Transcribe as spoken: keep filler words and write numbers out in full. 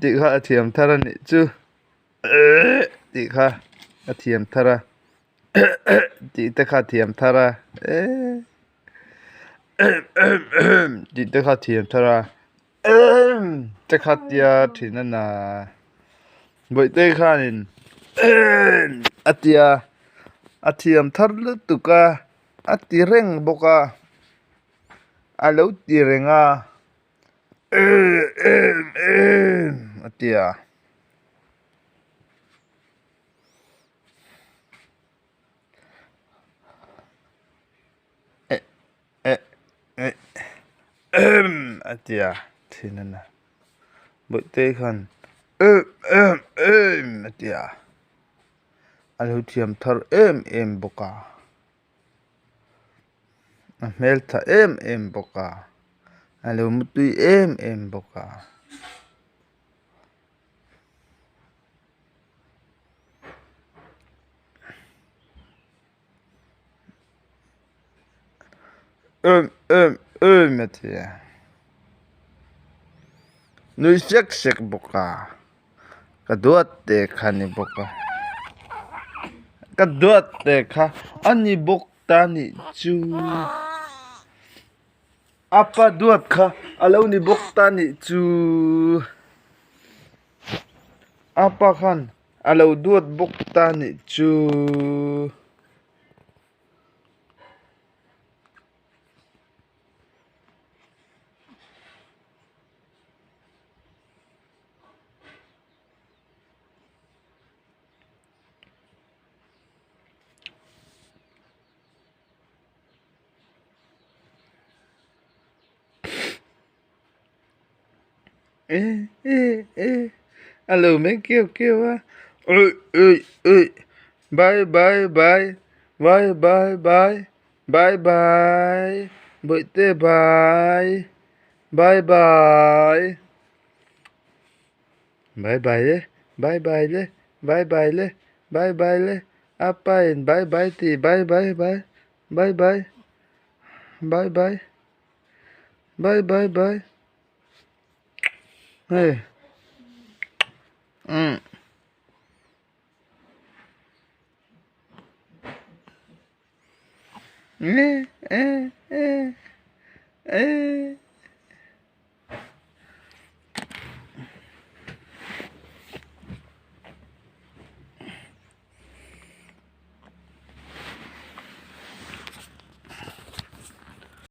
Dîka etiyem tera nî çû. Dîka etiyem tera. Dîka etiyem tera. Dîka etiyem tera. Tek hatiya tînena. Boy tê xanîn. Etiya. Etiyem ter li tuka. Eti reng boka. Alo ti renga. Etiya. E, e, e, em, etiya. Tînene. Bu tê xan. Em, em, em, etiya. Alo tiyem tar em, em boka. Mel ta em, em boka. Alo mutui em, em boka. Öm, öm, öm etiye. Nû şek şek boka. Ka duat de kani boka. Ka duat de ka. Ani bok tani çû. Apa duat ka. Alawni bok tani çû. Apa kan. Alaw duat bok tani çû. Ê, ê, ê. Alo, me kêu kêu a. Uy, uy, uy. Bye, bye, bye. Bye, bye, bye. Bye, bye. Boy tê bye. Bye, bye. Bye, bye le. Bye, bye le. Bye, bye le. Bye, bye le. Apayin. Bye, bye ti. Bye, bye, bye. Bye, bye. Bye, bye. Bye, bye, bye. Hey. Hmm. Eh, eh, eh. Eh.